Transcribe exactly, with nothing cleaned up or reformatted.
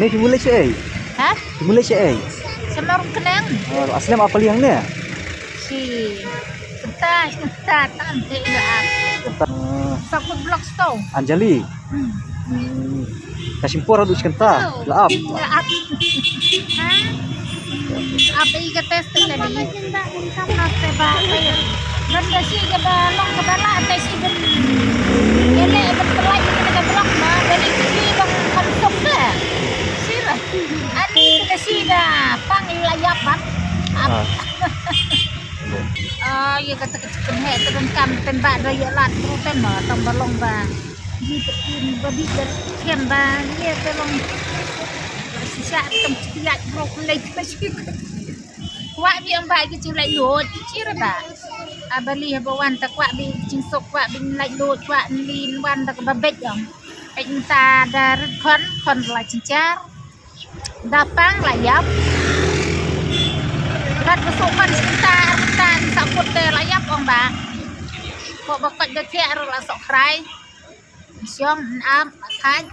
Eh, ki mulai shaei? Ha? Ki mulai shaei? Sama rung kenang. Oh, aslem apa liang ne? Si. Kenta, kenta, tan te ila. Uh, Sakut blok sto. Anjali. Hmm. Hmm. Ka shim por haduh shi kynta. La ap. Ila ap. Ha? Apa i ka test te tadi? Ban da shi ka ba long ka ba la te shi ban. Ila ban pelai ka ba long ma. Dari sini long kan sok te. Sira. Ani ka shi da pang ila yapan. Ap. Ah. Ah, ya kata ka chicken head tu kan kam tembak da ya lat tu kan ma tang ba long ba. Di tekin ba di da kem ba ya te long. Sisa tam chikiat bro kulai ka shi. Kwah bi ong ba ki ching lai lut chira ba. Abali ba wan ta kwah bi ching sok kwah bi lai lut kwah lin wan da ka ba bej ong. Ek ta da rit khon khon la chinchar. Da pang la yap. Lat ba sok khon chinta ta sa kut te la yap ong ba. Ko ba kot da thiah ru la sok khrai. Siong am thaj.